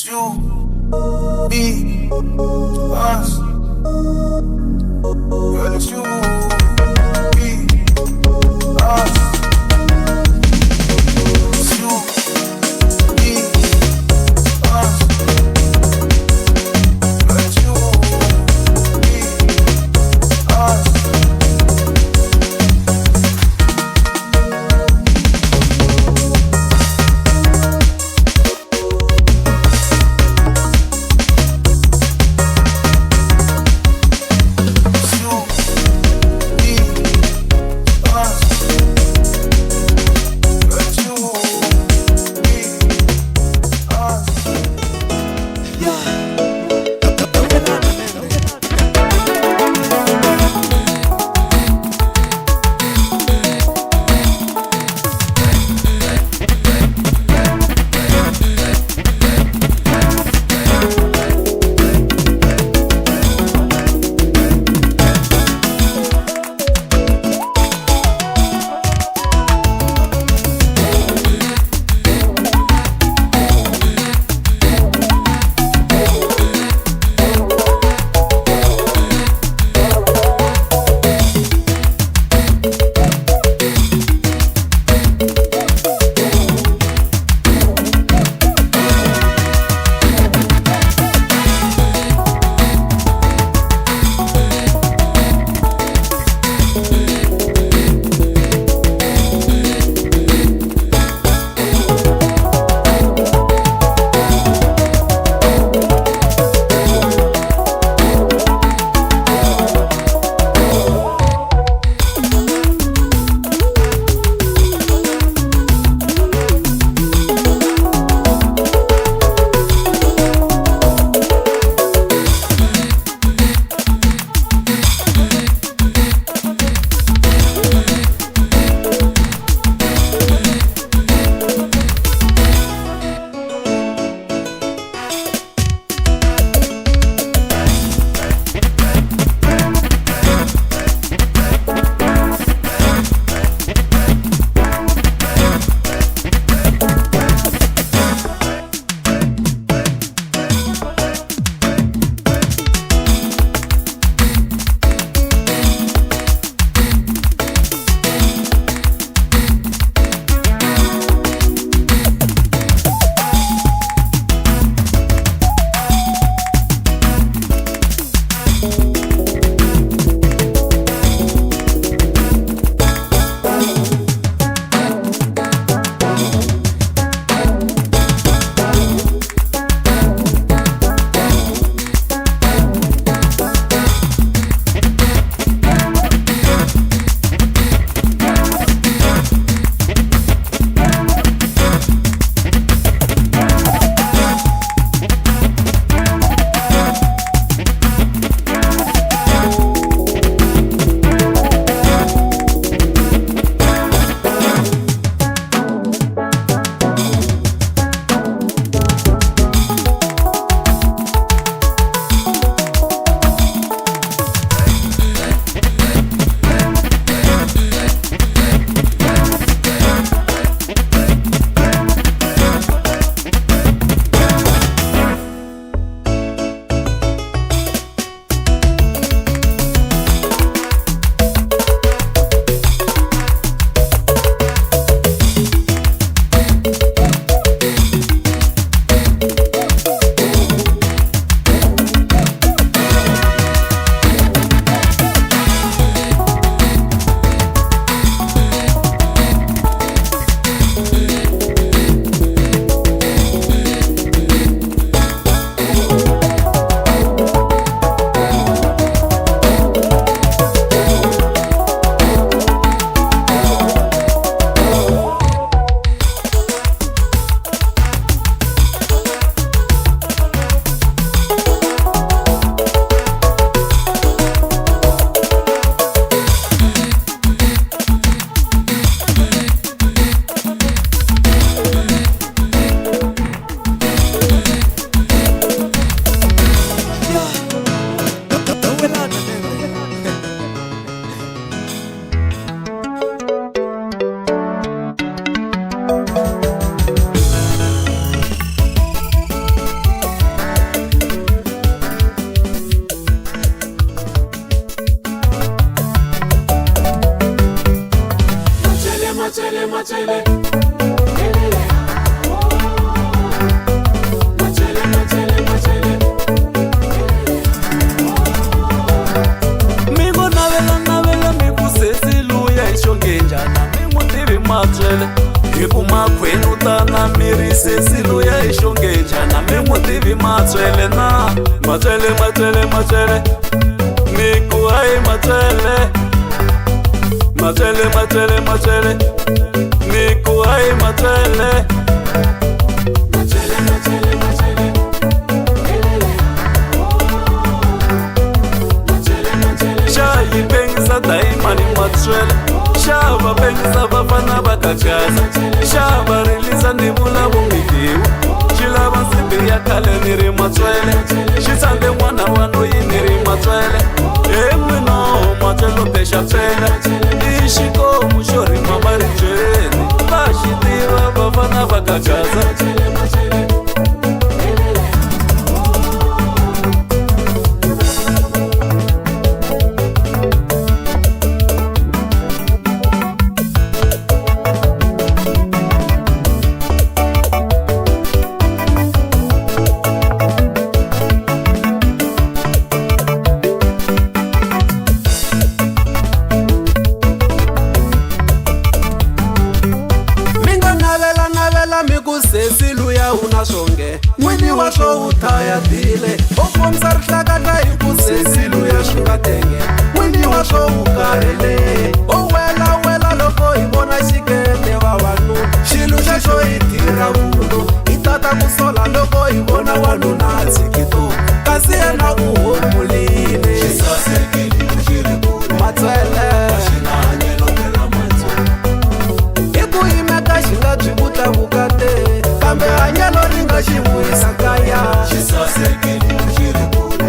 It's you, me, us. Girl, it's you, me, us. It's you, me, us. Girl, it's you, me, us. n'wi tivi matswele na matswele matswele matswele ni ku hayi matswele matswele matswele matswele ni ku hayi matswele matswele matswele matswele xa yi pengisa dayimani matswele xa va pengisa vafana va kakaza xa va rilisa ni vula vumbikiwa xi lava nsimbi ya khale ni ri matswele xi tsande n'wana wa noyi ni ri matswele he n'wino matswele pexa pela i xikomu xo rima va ri byeni va xi tiva vafana va kakaza. N'wini wa swo u thayatile u fomisa rihlakahla hi ku sesi luya swi nga tenge n'wini wa swo u karhele u welawela loko hi vona xikete vavanuna xilo xexo hi tirha vulu hi tata ku sola loko hi vona wanuna a tshikito kasi yena u homulile matswele hi ku yimeka xi nga byi vutlavukate kambe hanyelo ri nga xi vuyisa kaya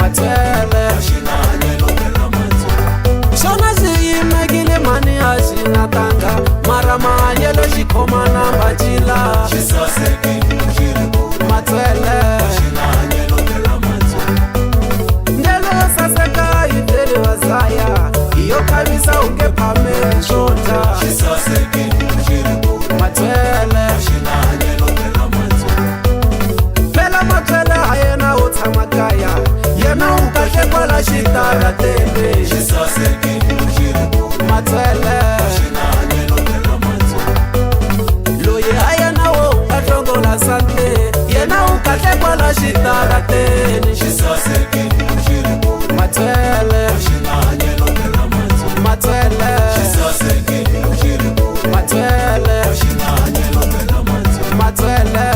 matswele xona xi yimekile mani a xi na tanga mara mahanyelo xi khoma na mbacila matswele ndlela yo saseka yi tele vasaya hi yo khavisa u nge phameli swo dya matswele matswele a yena u tshama kaya yena u kahle kwala xitarateni matswele loyi a yena wo nga hlongola sante yena u kahle kwala xitarateni matswele matswele matswele matswele.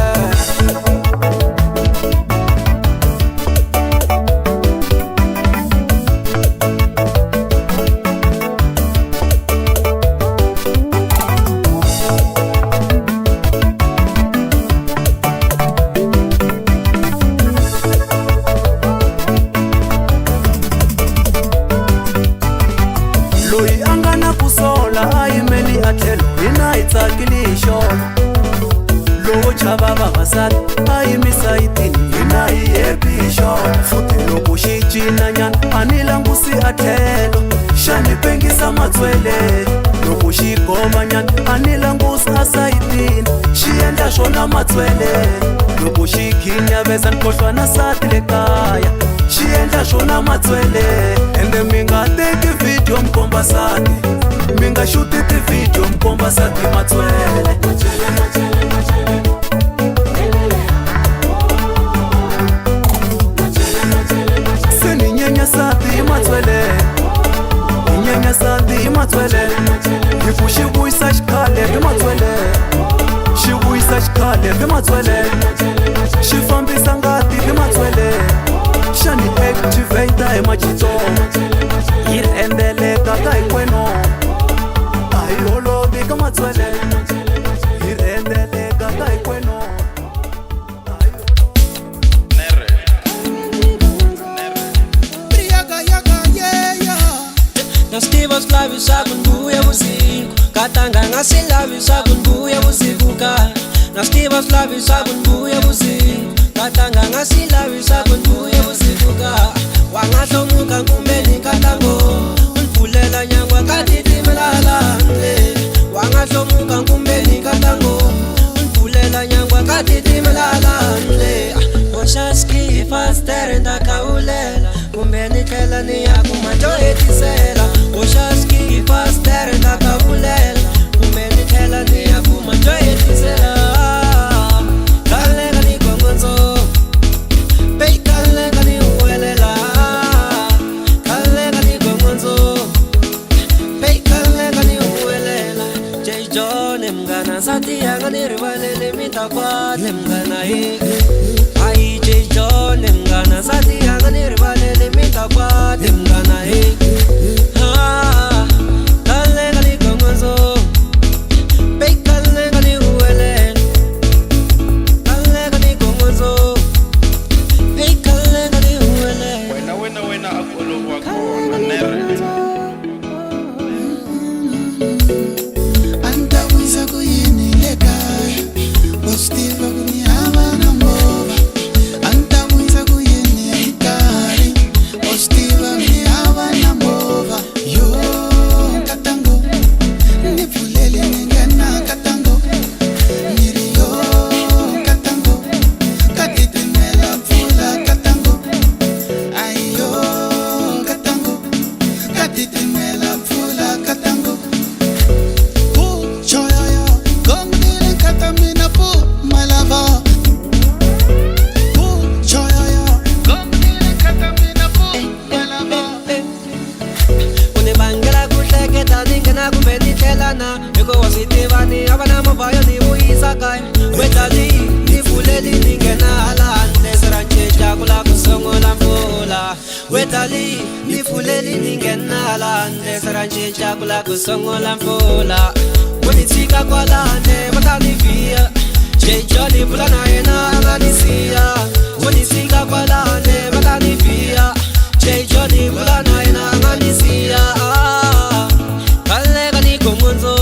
Loyi a nga na ku sola a yimeli a tlhelo hina hi tsakile hi xona lowo chava vavasati a yimisa yitini hina hi happy hi xona futhi loko xi cinanyana a ni langusi a tlhelo xa ni pengisa matswele loko xi govanyana a ni langusi a sayitini xi endla swona matswele loko xi khinyaveza ni khohlwa na sati le kaya xi endla swona matswele ende mi nga teki video mi sati mi nga xuti ti-video mi komba sati matswele. Se ni nyenya sati hi matswele hi nyenya sati hi matswele hi ku xi vuyisa xikhale hi matswele xi vuyisa xikhale hi matswele xi fambisa ngati hi matswele xa ni activate hi macito yi rhendzeleka ka hinkwenu a hi holovi ka matswele yi rhendzeleka ka hinkwenu. Katanga ngasilavi sakunbuya busiku ka Nastiva slavi sakunbuya busiku Katanga ngasilavi sakunbuya busiku ka Wangahlomuka kumbeni katango Unfulela nyangwa katitimelala Wangahlomuka kumbeni katango Unfulela nyangwa katitimelala Oshaski faster ndakaulela Kumbeni tlela ni yakumajo etisela Oshaski faster ndakaulela Kumbeni tlela ni yakumajo etisela Kalela ni kongonzo Wetali ni pfuleli ni nghena la handle se ra cinca ku la ku sungula mpfula. Wo ni tshika kwalane va ta ni vhiya. Jay Jolly bula na yena a nga ni siya. Wo ni tshika kwalane va ta ni vhiya. Jay Jolly bula na yena a nga ni siya. Khale ka ni gongondzo.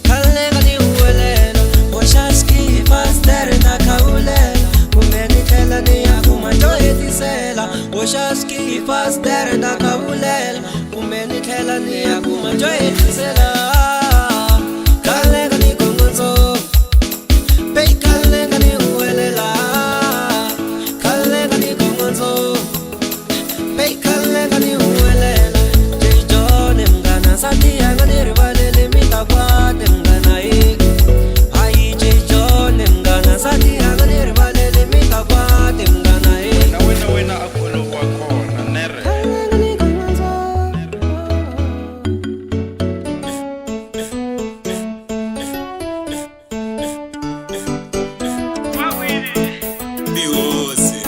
Khale ka ni huwelela. Hoxa xikipa stere na khawulela. Kumbe ni tlhela ni ya kuma ndzo hetisela. Hoxa xikipa stere na khawulela. Kumbe ni tlhela ni ya kuma ndzo hetisela. Khale ka ni gongondzo. Bey khale ka ni huwelela. Khale ka ni gongondzo. Bey khale ka ni huwelela. Jay John munghana nsati a nga ni rivaleli mi ta kwate munghana yi. Hayi Jay John munghana nsati a nga ni rivaleli mi ta kwate munghana yi. Na wena wena a ku olova kona nere. Khale ka ni gongondzo. Tihosi.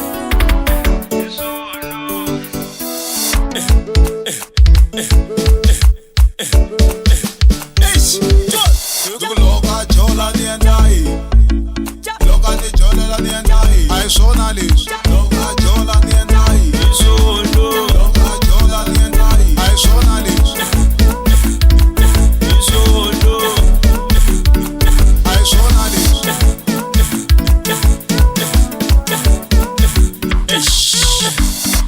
Eish, Loko loko a jola ni endla yini? Loko a ni jolela ni endla yini? A hi swona leswi. Loko a jola ni endla yini? Loko a jola ni endla yini? A hi swona leswi. A hi swona leswi.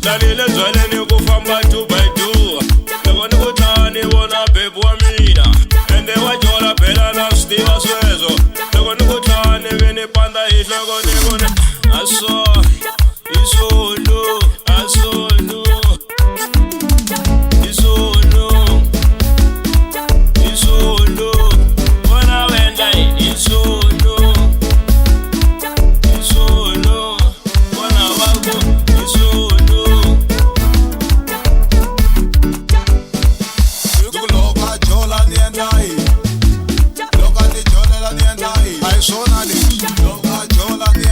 Tani le byaleni ku famba 2 by 2. Loko ni ku tlanga ni vona bebu wa mina. Ende wa jola phela na swi tiva sweswo. Loko ni ku tlanga ni ve ni panda hi nhloko ni vone a swo i swolo a swolo i swolo i swolo vona wendla i swolo i swolo vona va ku i swolo. Loko loko a jola ni endla yini? Loko a ni jolela ni endla yini? A hi swona leswi. Loko a jola ni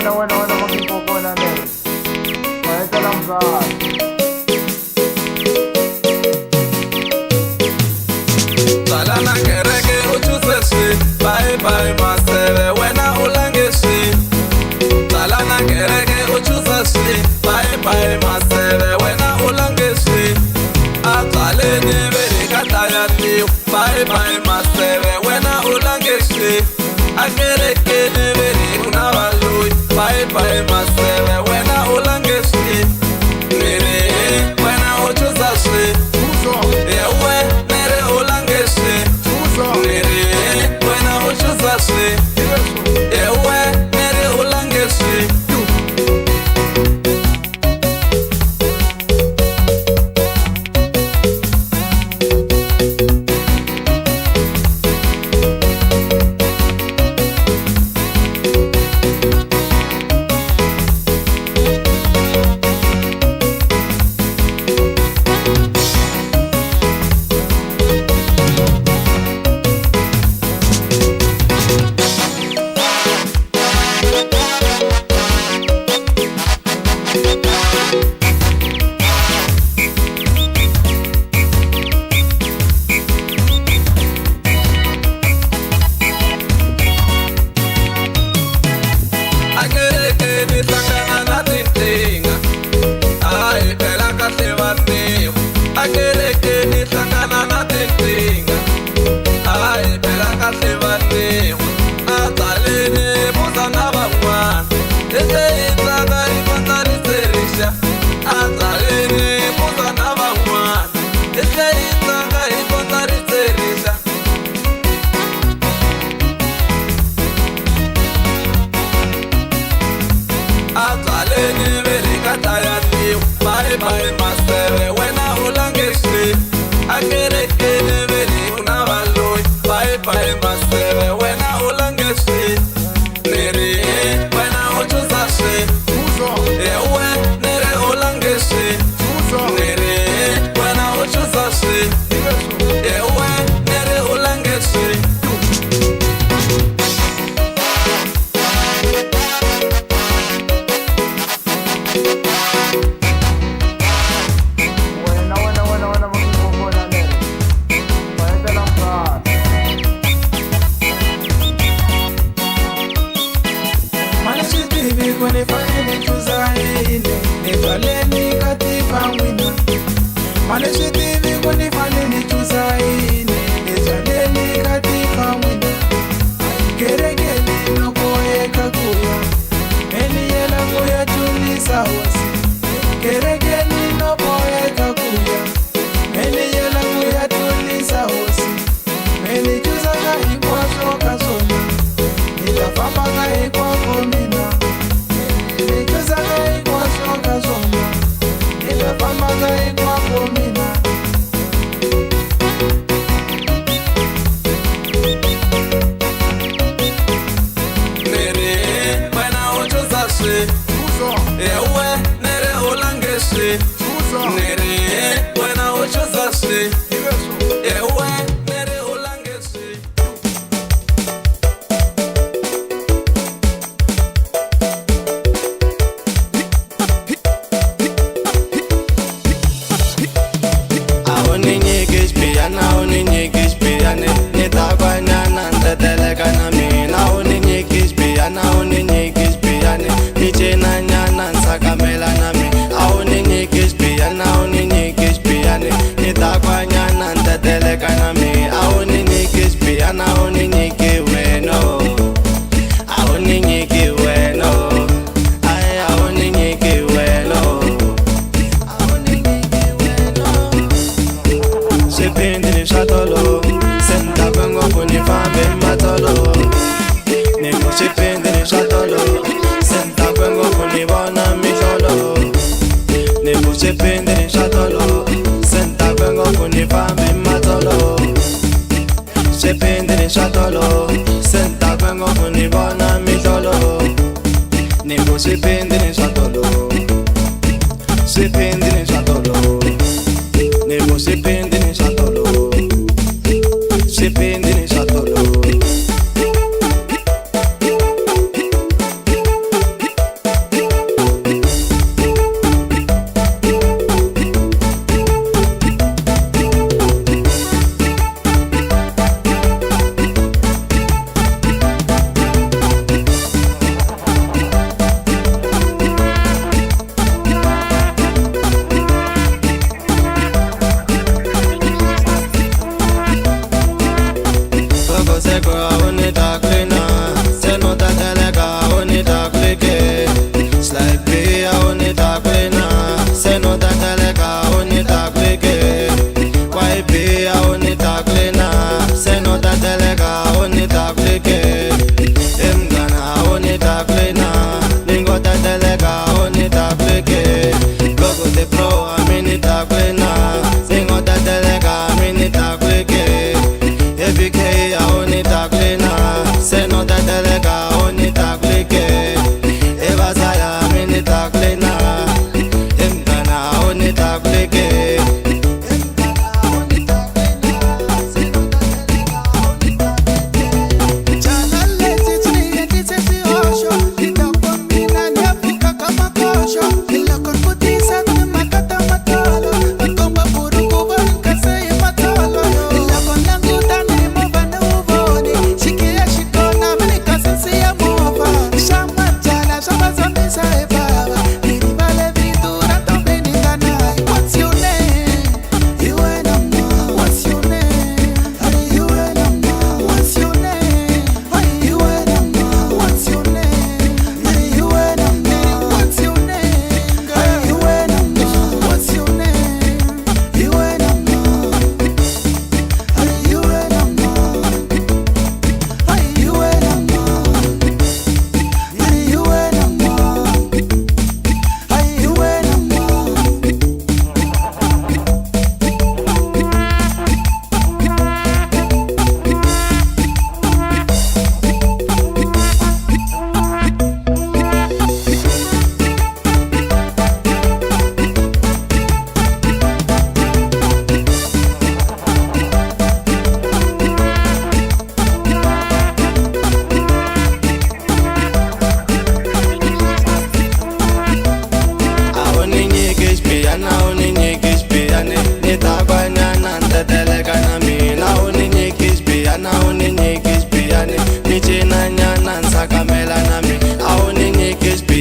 Wena wena wena makipokona ne. Maetela mzali. Byalana kereke u chuse swi bye bye maseve wena u lange swi Byalana kereke u chusa swi bye bye maseve wena u lange swi A byaleni veri ka dlayatiwa bye bye maseve wena u lange swi A kerekeni veri ku na valoyi bye bye maseve wena u lange swi Miri wena u chusa swi Yewe nere u lange swi Miri wena u chusa swi Yewe nere u lange swi. Akerekeni hlangana na tintinga a hi phela kahle vantima Akerekeni hlangana na tintinga a hi phela kahle vantima A byaleni buza na van'wana hi tlhe hi tsaka hi kondza ri se rixa A byaleni buza na van'wana hi tlhe hi tsaka hi kondza ri se rixa. A byaleni veri ka dlayatiwa bye bye maseve wena u lange swi A kerekeni veri ku na valoyi bye bye maseve wena u lange swi Miri wena u chusa swi Yewe nere u lange swi Miri wena u chusa swi Yewe nere u lange swi. Wena wena wena wena makipokona ne. Maetela mzali. Mani swi tivi ku ni fanele ni chuza yini ni byaleni ka tiva n'wina Mani swi tivi ku ni fanele ni chuza yini ni byaleni ka tiva n'wina Kerekeni loko eka ku ya eni yela ku ya dzunisa hosi Kerekeni loko eka ku ya eni yela ku ya dzunisa hosi Eni chuza ka hinkwaswo ka swona ni ta famba ka hinkwako mina Ni chuza ka hinkwaswo ka swona ni ta famba ka hinkwako mina. Miri wena u chusa swi Yewe nere u lange swi Miri wena u chusa swi Yewe nere u lange swi. A wu ni nyiki xibiyana a wu ni nyiki xibiyani ni ta kwanyana ni teteleka na mina a wu ni nyiki xibiyana a wu ni nyiki xibiyani ni cina nyana ni tsakamela na mina a wu ni nyiki xibiyana a wu ni nyiki xibiyani ni ta kwanyana ni teteleka na mina a wu ni nyiki xibiyana a wu ni nyiki wena a wu ni nyiki wena ai a wu ni nyiki wena a wu ni nyiki wena. Swipindi ni swa tolo se ni dakwe ngopfu ni fambe matsolo ni ku swipindi ni swa tolo se ni dakwe ngopfu ni vona mihlolo ni ku swipindi ni swa tolo se ni dakwe ngopfu ni fambe matsolo swipindi ni swa tolo se ni dakwe ngopfu ni vona mihlolo ni ku swipindi ni swa tolo swipindi ni swa tolo ni ku swipindi ni swa tolo swipindi ni swa tolo.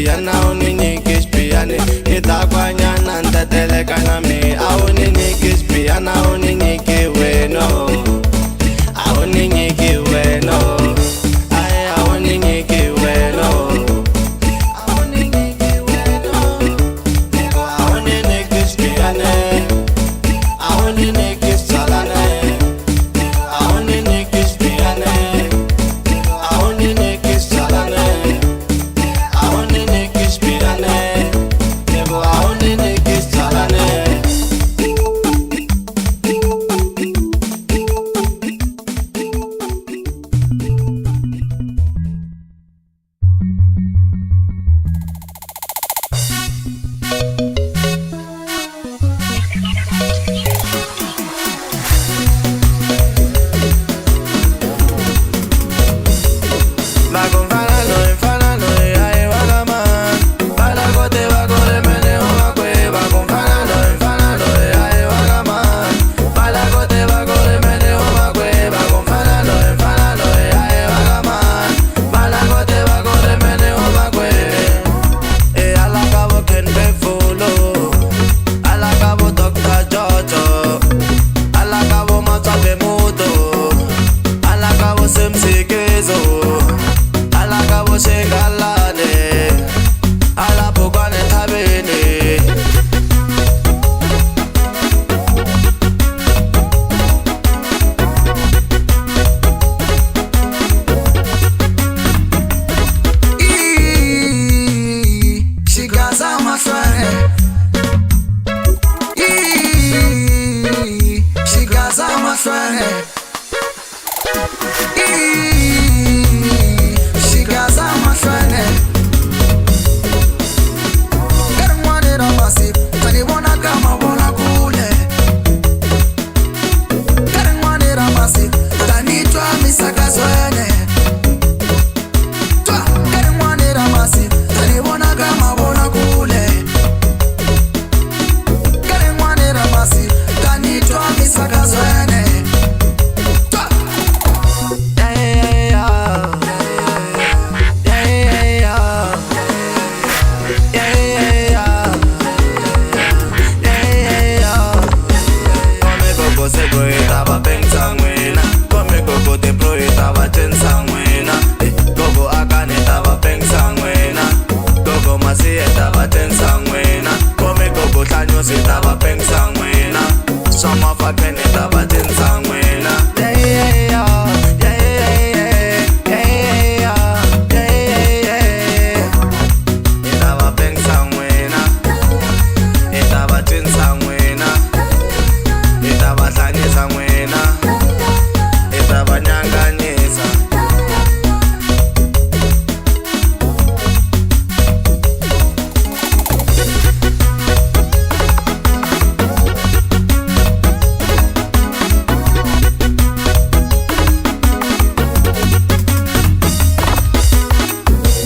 xibiyana a wu ni nyiki xibiyani ni dakwanyana ni teteleka na me a wu ni nyiki xibiyana a wu ni nyiki weno a wu ni nyiki weno aye a wu ni nyiki weno a wu ni nyiki weno a wu ni nyiki xibiyani a wu ni nyiki xitsalane a wu ni nyiki xibiyani a wu ni nyiki xitsalane a wu ni nyiki xibiyani a wu ni nyiki xitsalane.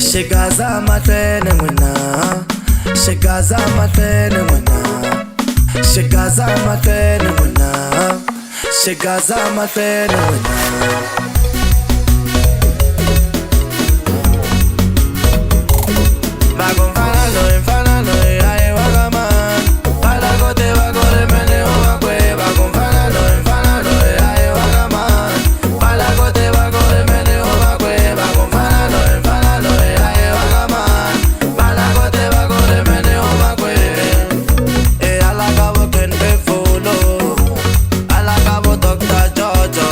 Xigaza mahlweni n'wina, xigaza mahlweni n'wina, xigaza mahlweni n'wina, xigaza mahlweni n'wina. Va ku mfana loyi a yi wa ka mani, va la ku tiva ku ri mini u wa kwihi. Va ku mfana loyi a yi wa ka mani, va la ku tiva ku ri mini u wa kwihi. Va ku mfana loyi a yi wa ka mani, va la ku tiva ku ri mini u wa kwihi. E ala ka vo Ken Befolo, ala ka vo Dr. Jojo,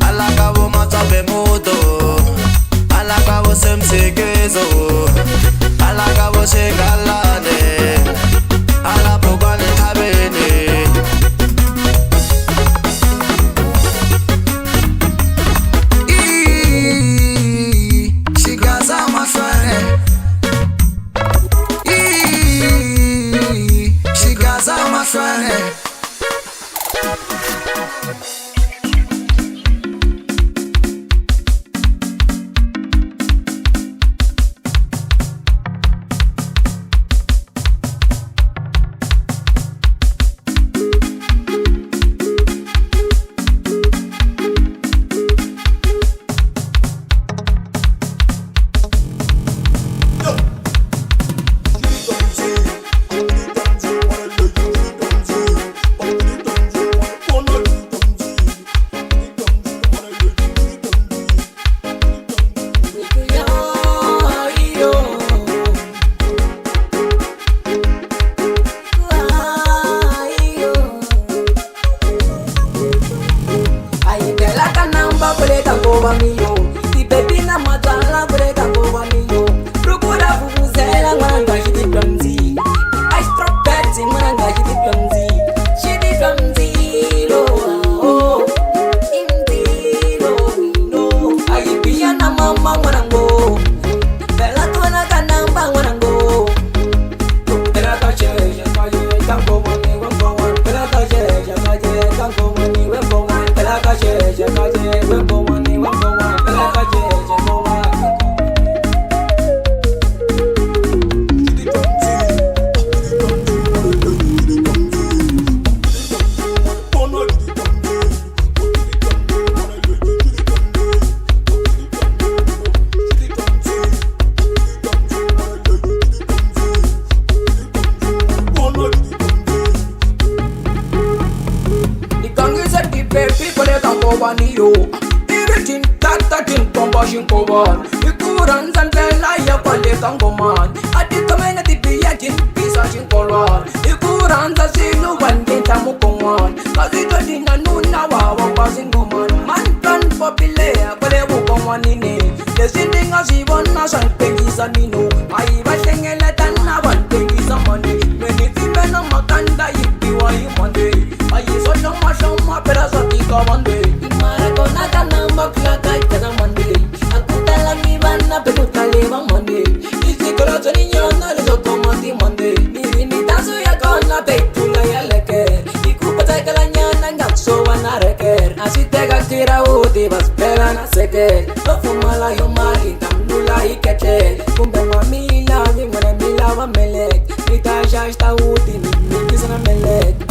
ala ka vo Matsabe Muto, ala ka vo Semsikizo, ala ka vo Xingalane, ala Bokwane Thabeni. Xigaza mahlweni, xigaza mahlweni. xinkovana hi ku rhandza ndlela ya kwale ka ngomani a ti khomena tibiya timpisa xinkolwana hi ku rhandza swilo va ndlela mukon'wana kasi to tina nuna wa wa swingomana mantwan popileya kwale vukon'wanini leswi ni nga swi vona swa ni pengisa mino a yi va hlengeletana va ni pengisa mani me ni pfimbe na makanda yi biwa hi mande a yi swo hlomahloma phela swa tika vande mara kona ka namba kulaka kana mande a ku talangi vana be ku tale va mande i swikolotsweni nyana leswo khoma timande miri mitansu ya kona be yi ya leker i ku patsekela nyana nga swo va na reker a swi teka girawuti va swi phela na seke va pfumala yo mali ta mlula hi ketlele kumbe n'wamila vin'wana mi lava meleke ni ta xa xitawuti ni mikisa na meleke.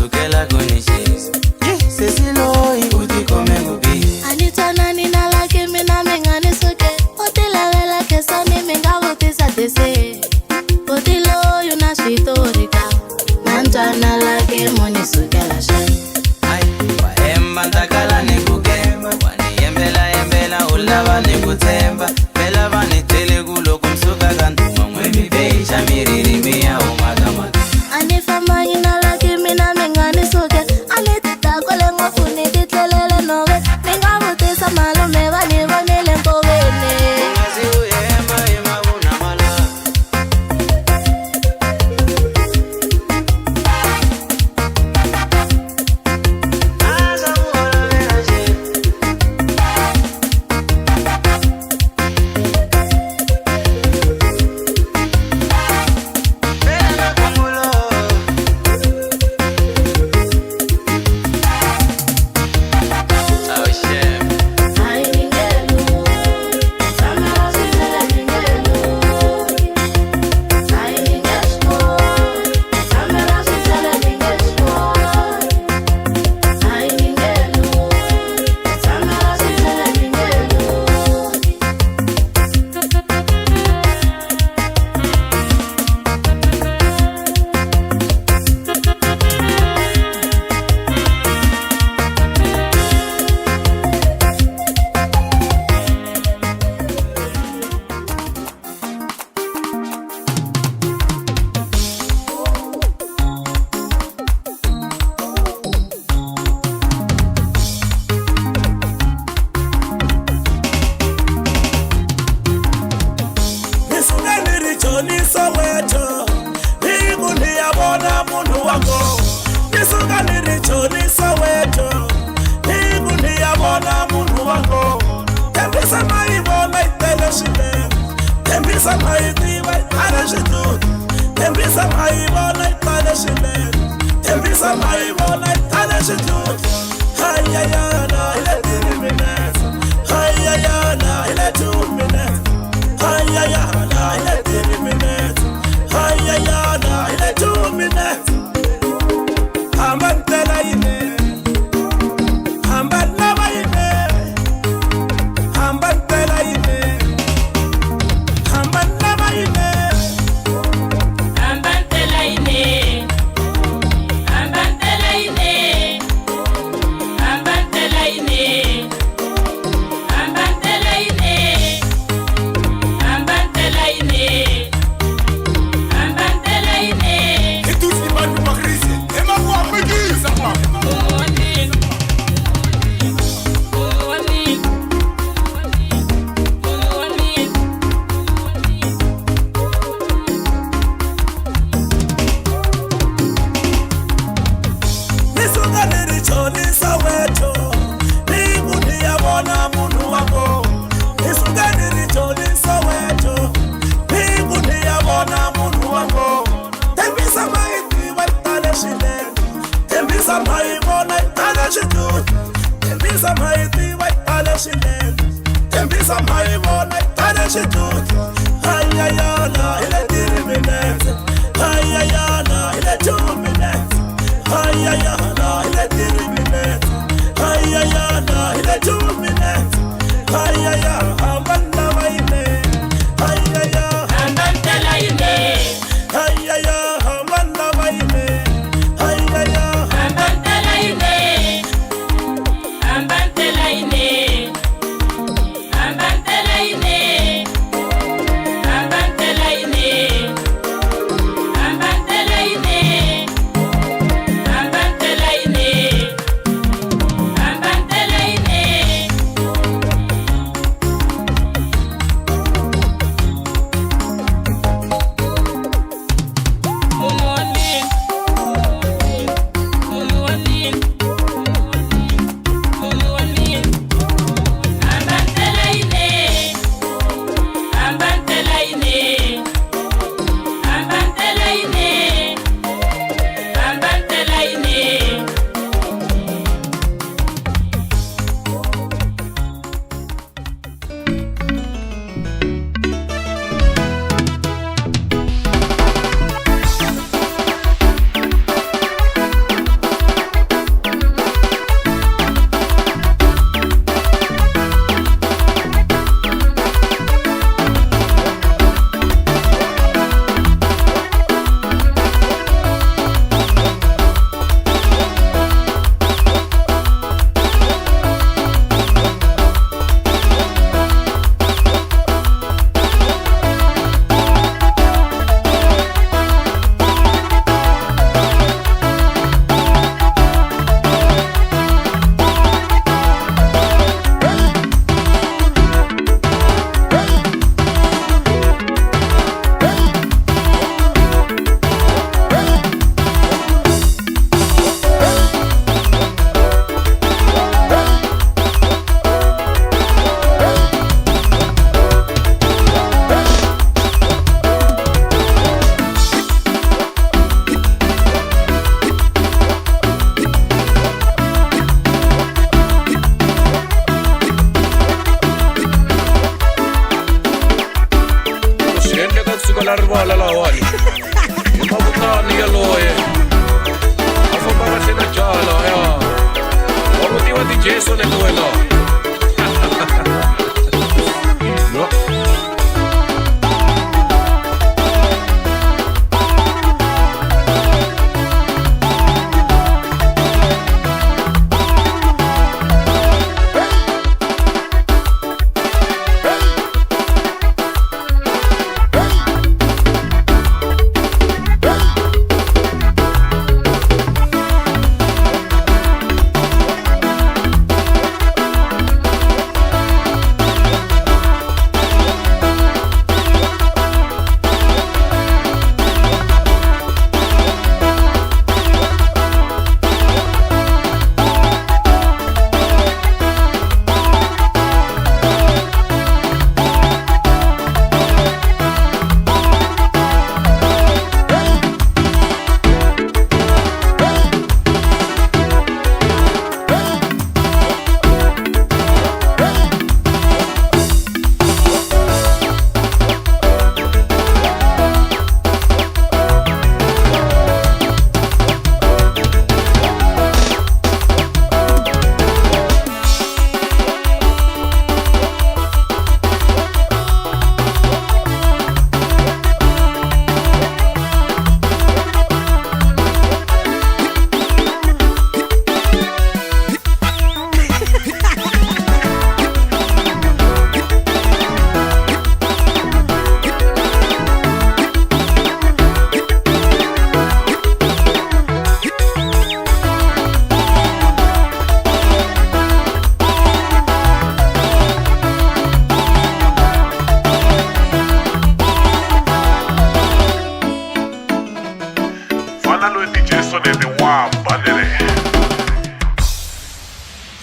sukela ku ni xisa. Sesi loyi u tikhome ku biha. A ni twanani na laki mina mi nga ni suke. U ti lavela khensani mi nga vutisa dese. Buti loyi u na switori ka na ntwana laki mo ni sukela xe. Wa hemba ni kala ni ku gemba. Wa ni yembela yembela u lava ni ku tshemba. Phela va ni byele ku loko mi suka ka ndhuma n'we mi beja miriri mi ya huma ka mati. A ni fambangi na laki mina mi nga ni suke. A ni dakwele ngopfu ni ti tlelele nhove. Mi nga vutisa malume va ni vonile nkoveni. U nga zi u hemba hi mavunwa malava. A swa ku olovela njhe? Phela na kungulo. Oh shit. Ni suka ni ri Joni Soweto, ni ku ni ya vona munhu wa kona. Ni suka ni ri Joni Soweto, ni ku ni ya vona munhu wa kona. Thembisa ma yi vona yi tele swinene, Thembisa ma yi tiva yi tale switulu, Thembisa ma yi vona yi tale swinene, Thembisa ma yi vona yi tale switulu. Hayayana hi le 3 minutes, hayayana hi le 2 minutes. Hayayana hi le 3 minutes, hayayana hi le 2 minutes. Hamba ndlela yinene, hamba lava yinene, hamba ndlela yinene, hamba lava yinene. Hamba ndlela yinene, hamba ndlela yinene, hamba ndlela yinene, hamba ndlela yinene, hamba ndlela yinene, hamba ndlela yinene. Ni suka ni ri Joni Soweto, ni ku ni ya vona munhu wa kona. Ni suka ni ri Joni Soweto, ni ku ni ya vona munhu wa kona. Thembisa ma yi tiva yi tale swinene, Thembisa ma yi vona yi tale switulu, Thembisa ma yi tiva yi tale swinene, Thembisa ma yi vona yi tale switulu. Hayayana hi le 3 minutes, hayayana hi le 2 minutes. Hayayana hi le 3 minutes, hayayana hi le 2 minutes. Hayaya hamba lava yinene, hayaya Hamba ndlela yinene, hayaya hamba lava yinene, hayaya hamba ndlela yinene, hamba ndlela yinene, hamba ndlela yinene, hamba ndlela yinene, hamba ndlela yinene, hamba ndlela nga rivala lahawani hi mavutani yaloye a famba kahle na jaha lahaya wa ku tiva tijesu leti wena. No.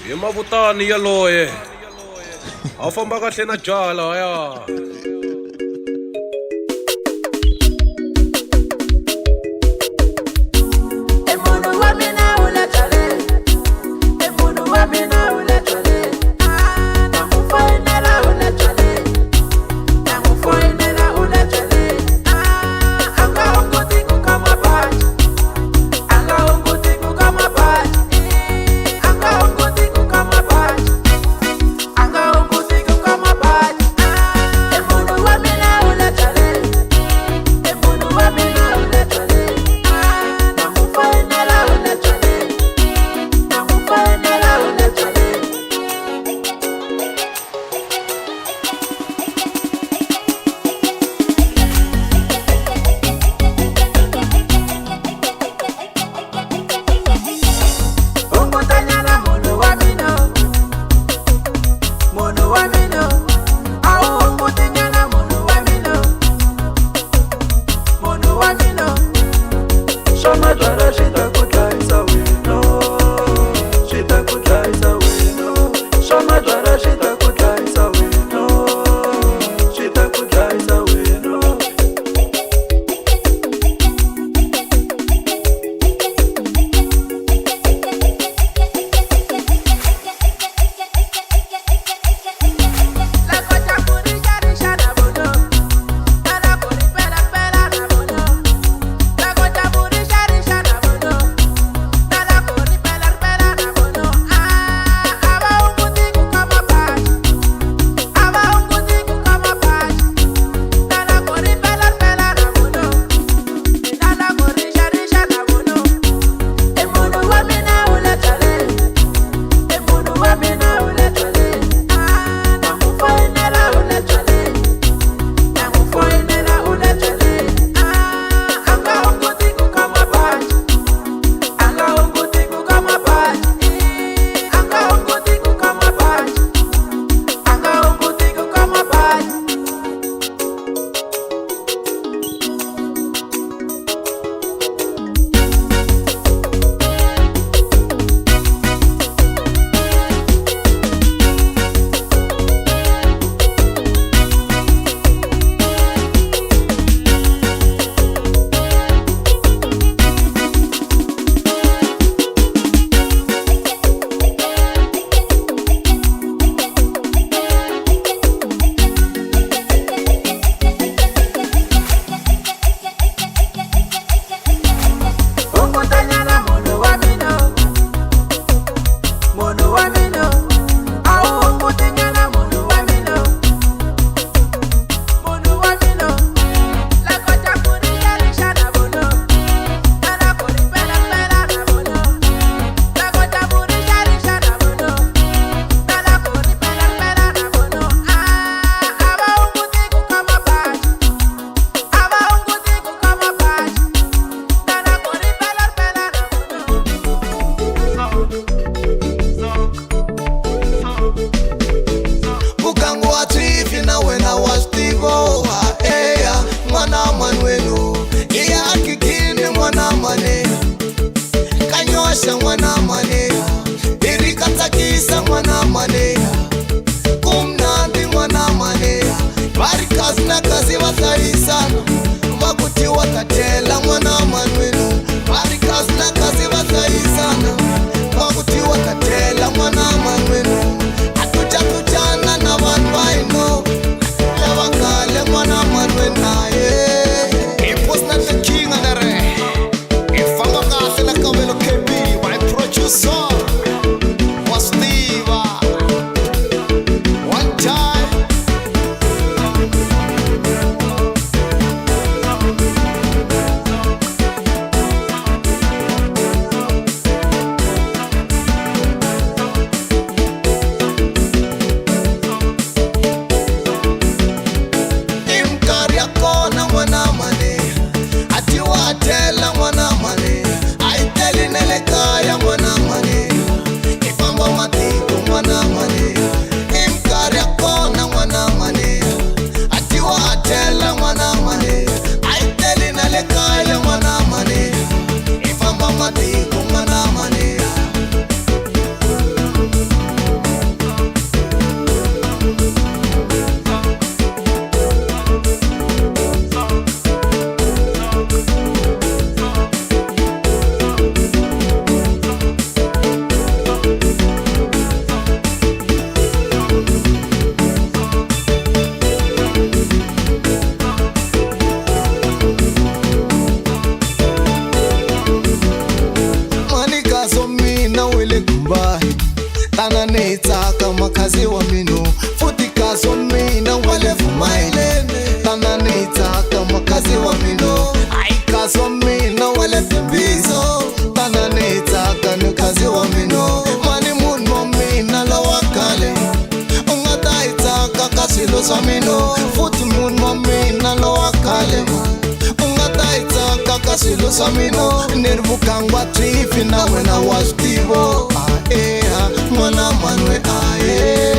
Hi mavutani yaloye a famba kahle na jaha lahaya. Anga wele gumbani tana ni hi tsaka makhazi wa mino futhi kasi wa mina wa le vumayilene tana ni hi tsaka makhazi wa mino ayi kasi wa mina wa le thembiso tana ni hi tsaka ni khazi wa mino mani munhu wa mina lowa khale u nga ta hi tsaka ka swilo swa mino futhi munhu wa mina lowa khale u nga ta hi tsaka ka swilo swa mino ni ri vukangwa twifi na wena wa swi tivo aeha n'wana manwe ae.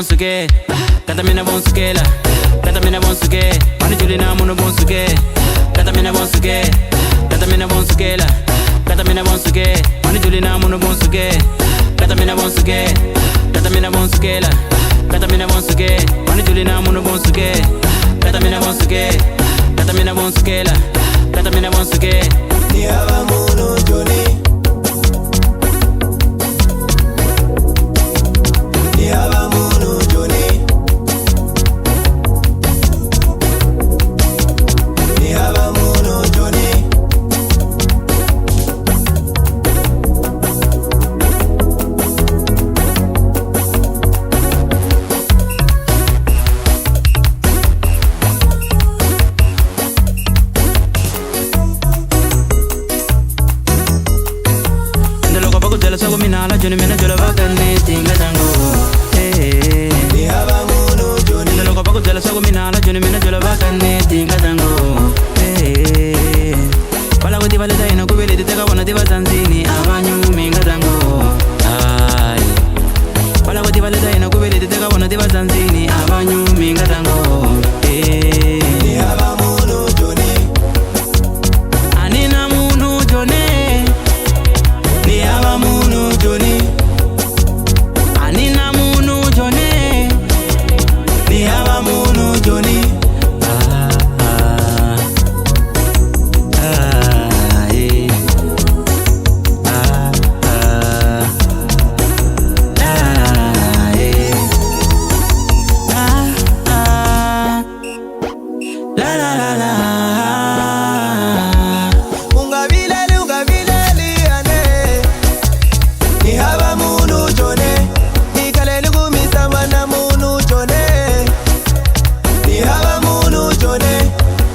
vonsuke, tata mina vonsukela, tata mina vonsuke, mani juli na munhu vonsuke, tata mina vonsuke, tata mina vonsukela, tata mina vonsuke, mani juli na munhu vonsuke, tata mina vonsuke, tata mina vonsukela, tata mina vonsuke, mani juli na munhu vonsuke, tata mina vonsuke, tata mina vonsukela, tata mina vonsuke. Ni hava munhu Joni, ni hava munhu Joni, ni hava munhu Joni. Ende loko va ku byela swa ku mina la Joni, mina jola va kaneti nga tango. Ni hava munhu Joni. Ende loko va ku byela swa ku mina la Joni, mina jola va kaneti nga tango. Va lava ku tiva leta hina ku ve leti teka vona ti va tsandzini a va nyumi nga tango. Hayi. Va lava ku tiva leta hina ku ve leti teka vona ti va tsandzini a va nyumi nga tango. Ni hava munhu Joni. A ni na munhu Joni. Ni hava munhu Joni. A ni na munhu Joni. Ni hava munhu Joni. Ah, ah, ah, eh. Ah, ah, ah, eh. Ah, ah. La, la, la, la. Ungavileli, ungavileli ane. Ni hava munhu Joni. Ikaleli kumisama na munhu Joni. Ni hava munhu Joni.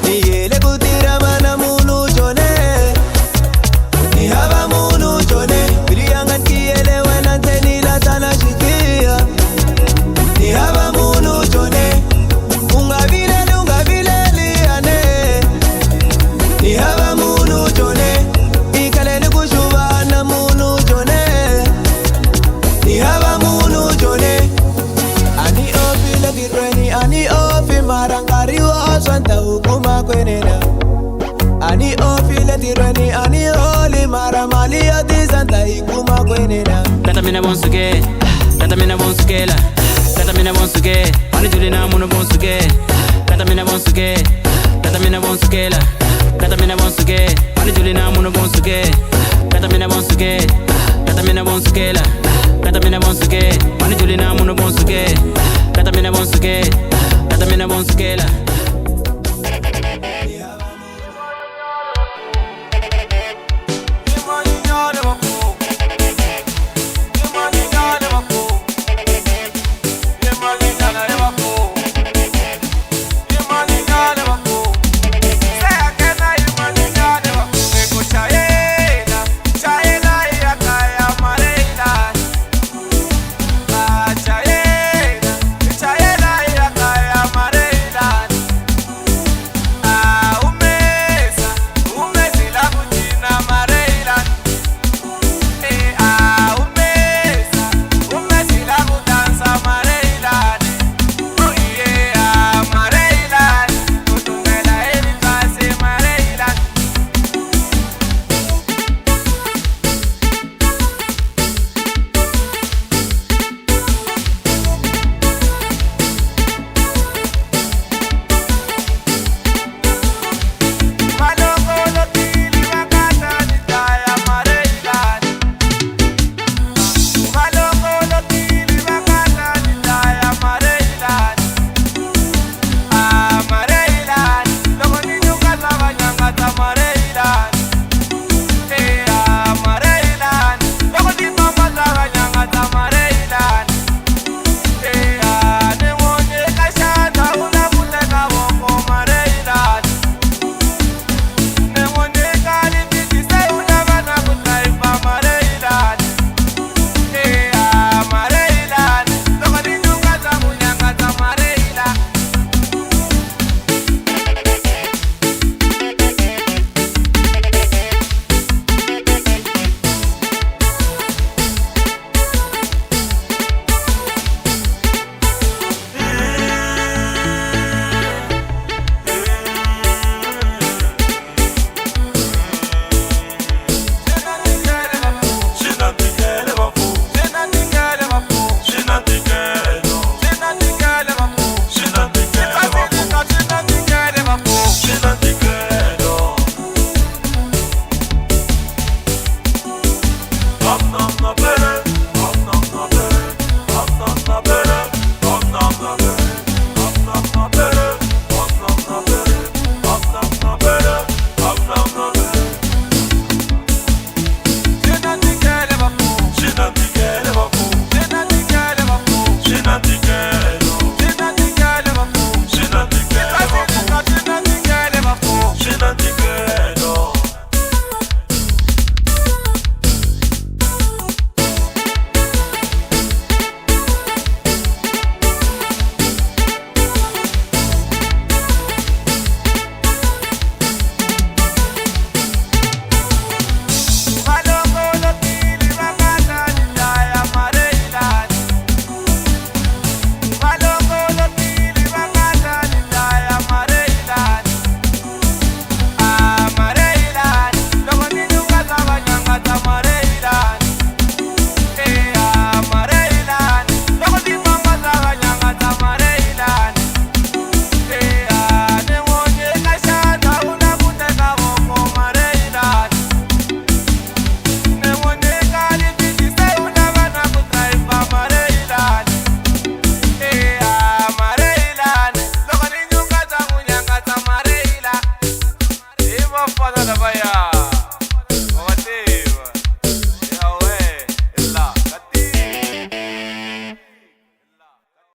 Niyele kutirama na munhu Joni. Ni hava munhu Joni. Biliyanga ntiyele wena ntseni latana xikiya. Ni hava munhu Joni. Ungavileli, ungavileli ane. Ni hava munhu Joni. Ikaleli kuxuva na munhu Joni. Ni hava munhu Joni. Ani ofi le tirhweni, ani ofi mara nkarhi wa swa ndhavuko makwenena. Ani ofi le tirhweni, ani holi mara mali yo tisa ndza yi kuma kwenena. Tata mina vonsuke, tata mina vonsukela, tata mina vonsuke, mani juli na munhu vonsuke, tata mina vonsuke, tata mina vonsukela, tata mina vonsuke, mani juli na munhu vonsuke, tata mina vonsuke, tata mina vonsukela, tata mina vonsuke, mani juli na munhu vonsuke, tata mina vonsuke, tata mina vonsukela.